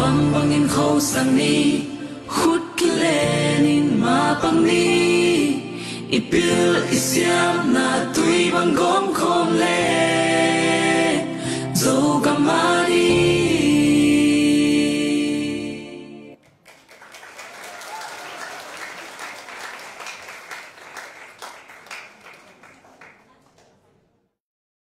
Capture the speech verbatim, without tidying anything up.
Bangbangin khosak ni, khut kilenin mapang ni. I pil i siamna tui bang gawm khawm le